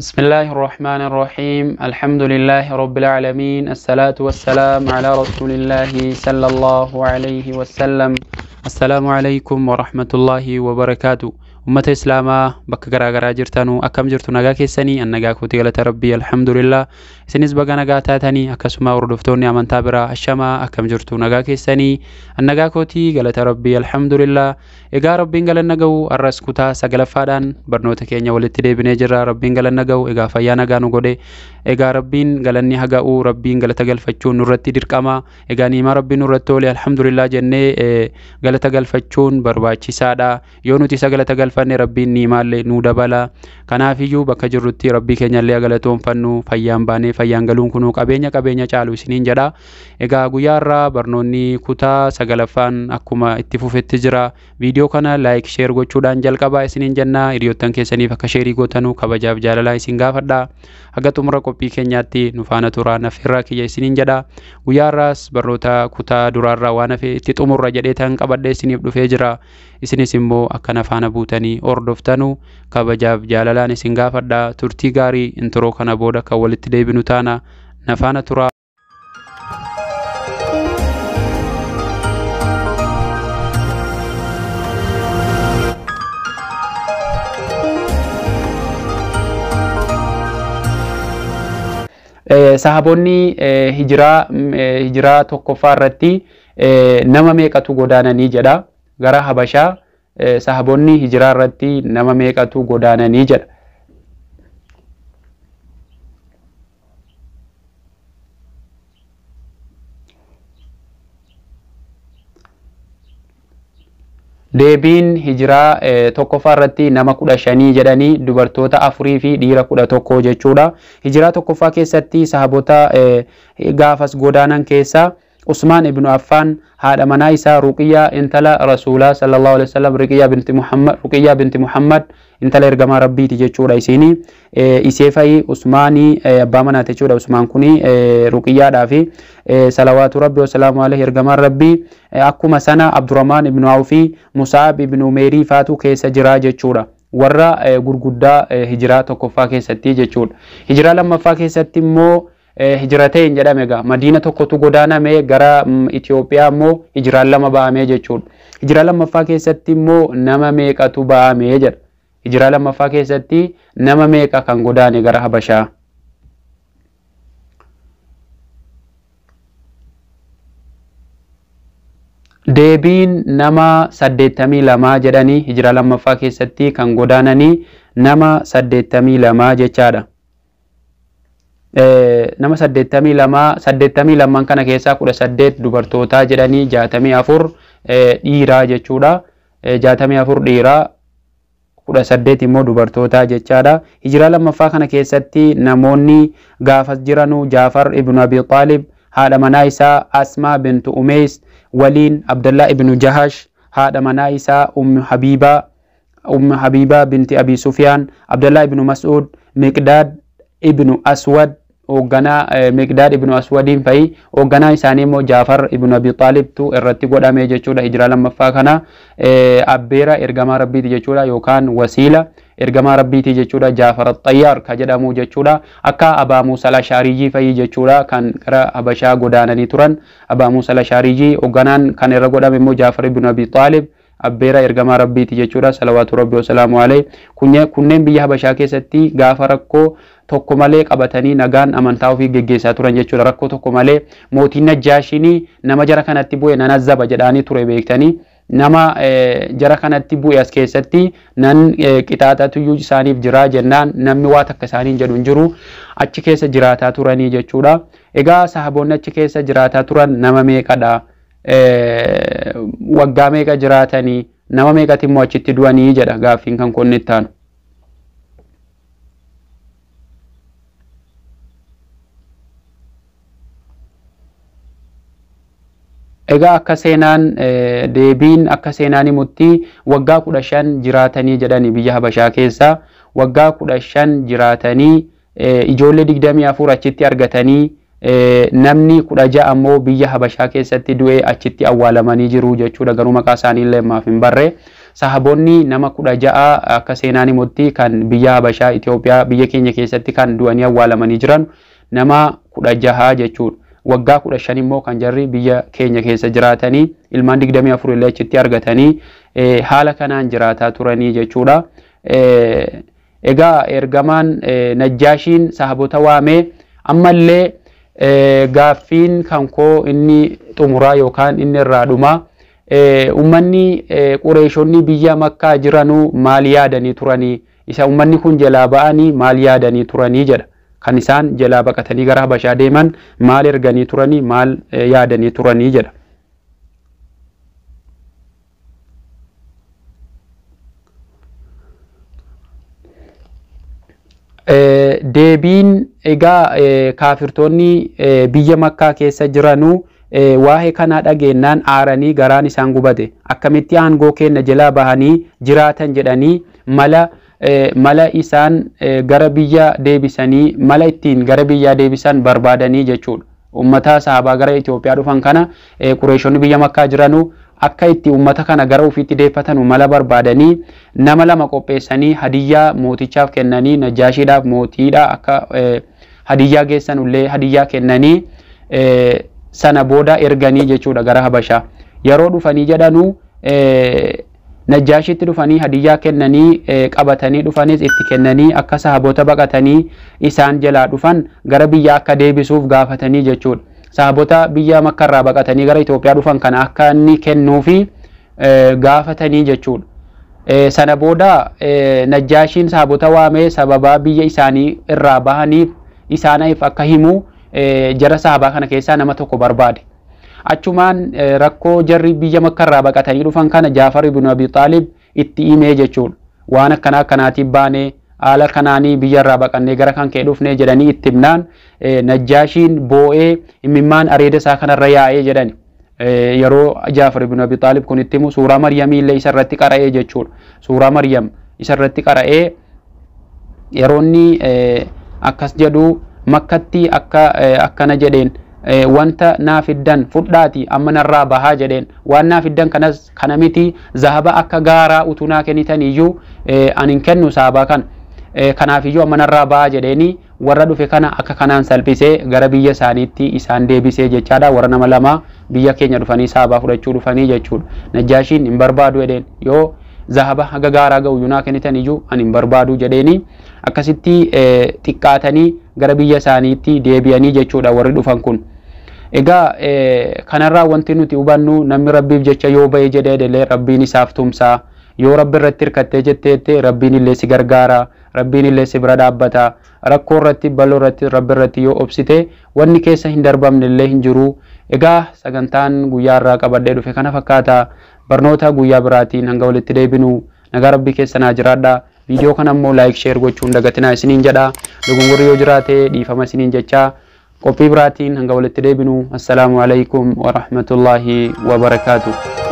بسم الله الرحمن الرحيم الحمد لله رب العالمين الصلاة والسلام على رسول الله صلى الله عليه وسلم السلام عليكم ورحمة الله وبركاته. Ummata Islaamaa bakka garaa garaa jirtanuu, akkam jirtu? Nagaa keessanii? An nagaa kooti, galata Rabbii, alhamdulillah. Isinis baga nagaa taatanii. Akkasuma hordoftoonni amantaa biraa, ashamaa, akkam jirtu? Nagaa keessanii? An nagaa kooti, galata Rabbii, alhamdulillah. Egaa Rabbiin galanna ga'u, arras kutaa sagalaffaadhaan barnoota keenya walitti deebinee jirra. Rabbiin galanna ga'u. Egaa fayyaa nagaa nu godhe. Egaa Rabbiin galanni haga'u. Rabbiin galata galfachuun nurratti dirqama. Egaa niimaa Rabbiin nurratti oole alhamdulillah jennee galata galfachuun barbaachisaadha. Yoo nuti isa galata galfanne, Rabbiin niimaallee nuu dabala. Kanaafiyyuu bakka jirrutti Rabbii keenyallee galatoonfannu. Fayyaan baanee fayyaan galuun kunuu qabeenya qabeenya caalu isiniin jedha. Egaa guyyaa irraa barnoonni kutaa sagalaffaan akkuma itti fufetti jira. Viidiyoo kana like, share gochuudhaan jalqabaa isiniin jenna. Hiriyoottan keessaniif akka share gootanuu kabajaaf jaalalaa isin gaafadha. Haga xumura qophii keenyaatti nu faana turaa nafirraa kiyya isiniin jedha. Guyyaa irraas barnoota kutaa duraarraa waan hafe itti xumurra jedhee tan qabadhee isiniif dhufee jira. Isinis immoo akka na faana buutanii hordoftanuu kabajaaf jaalalaan isin gaafadha. Turtii gaarii. Intro kana booda kan walitti deebinu taana, na faana turaa. Sahaboonni hijiraa tokkoffaa irratti nama meeqatu godaananii jedha gara Habashaa. Sahaboonni hijiraa irratti nama meeqatu godaananii jedha. Deebiin hijiraa tokkoffaa irratti nama 15 jedhanii, dubartoota afurii fi dhiira 11 jechuudha. Hijiraa tokkoffaa keessatti sahaboota gaafas godaanan keessaa Usmaan ibnu Affaan, haadha manaa isaa Ruqiyyaa, intala Rasuulaa sallallahu alaihi wasallam, Ruqiyyaa binti Muhammad, Ruqiyyaa binti Muhammad, intala ergamaa Rabbiiti jechuudha isiini. Isee fa'i Usmaanii abbaa manaati jechuudha. Usmaan kuni Ruqiyyaadhaa fi salawaatu Rabbi wasalaamu alaihi ergamaan Rabbii. Akkuma sana Abdurrahmaan ibnu Awfii, Musaab ibnu Umeerii faatu keessa jira jechuudha. Warra gurguddaa hijiraa tokkoffaa keessatti jechuudha. Hijiraa lammaffaa keessatti immoo, hijirateen jedhame egaa Madiina tokkotu godaaname, gara Itoophiyaa immoo hijiraan lama ba'ame jechuudha. Hijiraa lammaffaa keessatti immoo nama meeqatu ba'ame jedha. Hijiraa lammaffaa keessatti nama meeqa kan godaane gara Habashaa? Deebiin nama 82 jedhanii. Hijiraa lammaffaa keessatti kan godaananii nama 82 jechaadha. Nama 82, 82 kana keessaa 18 dubartootaa jedhanii, 64 dhiiraa jechuudha. 64 dhiiraa, 18 immoo dubartootaa jechaadha. Hijiraa lammaffaa kana keessatti namoonni gaafas jiranu Jaafar ibnu Abi Xaalib haadha manaa isaa Asmaa bintu Umeys waliin, Abdallah ibnu Jahash haadha manaa isaa Ummu Habiibaa, Ummu Habiibaa binti Abi Sufyaan, Abdallah ibnu Mas'ud, Miqdaad ibnu Aswad, hoogganaa Miqdaad ibnu Aswadiin fa'i. Hoogganaa isaanii immoo Jaafar ibnu Abi Xaalibtu irratti godhame jechuudha. Hijiraa lammaffaa kana abbeera ergamaa Rabbiiti jechuudha, yookaan wasiila ergamaa Rabbiiti jechuudha, Jaafar Xayyaar ka jedhamu jechuudha. Akka Abaa Muusaa Al-Ashaariyyii fa'i jechuudha kan gara Habashaa godaananii turan. Abaa Muusaa Al-Ashaariyyii hoogganaan kan irra godhame immoo Jaafar ibnu Abi Xaalib, abbeera ergamaa Rabbiiti jechuudha, salawaatu Rabbi wasalaamu alayhi. Kunneen biyya Habashaa keessatti gaafa rakkoo tokko malee qabatanii nagaan amantaa ofii geggeessaa turan jechuudha. Rakkoo tokko malee mootiin Najjaashinii nama jara kanatti bu'e nan azzaba jedhaanii ture beektanii. Nama jara kanatti bu'e as keessatti nan qixaaxatuyyuu isaaniif jira jennaan, namni waa takka isaaniin jedhu hin jiru, achi keessa jiraataa turanii jechuudha. Egaa sahaboonni achi keessa jiraataa turan nama meeqadha? Waggaa meeqa jiraatanii? Nama meeqati immoo achitti du'anii jedha gaaffiin kan qonni itti aanu. Egaa akka seenaan deebiin akka seenaan himutti waggaa 15 jiraatanii jedhanii. Biyya Habashaa keessa waggaa 15 jiraatanii, ijoollee 24 achitti argatanii, namni 16 ammoo biyya Habashaa keessatti du'ee achitti awwaalamanii jiru jechuudha. Garuu maqaa isaanii illee ammaaf hin barre. Sahaboonni nama 16 akka seenaan himutti kan biyya Habashaa Itoophiyaa biyya keenya keessatti kan du'anii awwaalamanii jiran nama 16 jechuudha. Waggaa 15 immoo kan jarri biyya keenya keessa jiraatanii ilmaan 24 illee achitti argatanii haala kanaan jiraataa turanii jechuudha. Egaa ergamaan Najjaashiin sahabota waamee ammallee gaaffiin kan koo inni xumuraa yookaan inni irraa dhumaa ummanni Qureeshonni biyya Makkaa jiranuu maal yaadanii turanii, isa ummanni kun jalaa ba'anii maal yaadanii turanii jedha. Kan isaan jalaa baqatanii gara Habashaa deeman maal erganii turanii, maal yaadanii turanii jedha. Deebiin egaa kaafirtoonni biyya Makkaa keessa jiranuu waa'ee kanaa dhageennaan aaranii garaan isaan gubate. Akkamitti aangoo keenya jalaa bahanii jiraatan jedhanii mala isaan gara biyya deebisanii mala ittiin gara biyyaa deebisan barbaadanii jechuudha. Uummata sahabaa gara Itoophiyaa dhufan kana Qureeshonni biyya Makkaa jiranuu akka itti uummata kana gara ofiitti deeffatanu mala barbaadanii nama lama qopheessanii hadiyyaa mootichaaf kennanii Najjaashiidhaaf mootiidha akka hadiyyaa geessanullee hadiyyaa kennanii sana booda erganii jechuudha gara Habashaa. Yeroo dhufanii jedhanuu Najjaashitti dhufanii hadiyyaa kennanii qabatanii dhufanis itti kennanii akka sahaboota baqatanii isaan jalaa dhufan gara biyya akka deebisuuf gaafatanii jechuudha. Sahabota biyya Makkarraa baqatanii gara Itoophiyaa dhufan kana akka inni kennuufi gaafatanii jechuudha. Sana booda Najjaashiin sahabota waamee sababaa biyya isaanii irraa bahaniif isaaniif akka himu jara sahabaa kana keessaa nama tokko barbaade. Achumaan rakkoo jarri biyya Makkarraa baqatanii dhufan kana Jaafar ibn Abi Xaalib itti himee jechuudha. Waan akkanaa akkanaatiif baanee haala kanaanii biyya irraa baqannee gara kan kee dhufnee jedhanii itti himnaan Najjaashiin boo'ee imimmaan areeda isaa kanarra yaa'ee jedhani. Yeroo Jaafar ibn Abi Xaalib kun itti himu suuraa Maryamii illee isarratti qara'ee jechuudha. Suuraa Maryam isarratti qara'ee yeroo inni akkas jedhu Makkatti akka akkana jedheen wanta naaf fiddan fudhaati amma narraa bahaa jedheen. Waan naaf fiddan kanas kana miti zahaba akka gaaraa utuu naa kennitan iyyuu ani hin kennu sahabaa kana. Kanaaf iyyuu amma narraa bahaa jedheeni warra dhufe kana akka kanaan salphisee gara biyya isaaniitti isaan deebisee jechaadha. Warra nama lama biyya keenya dhufanii sahabaa fudhachuu dhufanii jechuudha. Najjaashiin hin barbaadu jedheen yoo zahaba haga gaaraa ga'u iyyuu naa kennitan iyyuu ani hin barbaadu jedheeni akkasitti xiqqaatanii gara biyya isaaniitti deebi'anii jechuudha warri dhufan kun. Egaa kanarraa wanti nuti hubannu namni Rabbiif jecha yoo ba'e jedhee illee Rabbiin isaaf tumsaa. Yoo Rabbi irratti hirkattee jetteette Rabbiin illee si gargaara, Rabbiin illee si bira dhaabbata. Rakkoo irratti baloo irratti Rabbi irratti yoo obsite wanni keessa hin darbamne illee hin jiru. Egaa sagantaan guyyaa irraa qabadhee dhufe kana fakkaata. Barnoota guyyaa biraatiin hanga walitti deebinu nagaa Rabbii keessa naa jiraadha. Viidiyoo kana immoo laayik sheer gochuun dagatinaa isiniin jedha. Dogongorri yoo jiraate dhiifama isiniin jechaa. Qophii biraatiin hanga walitti deebinu. Assalaamu alaikum wa rahmatullahi wa barakaatuh.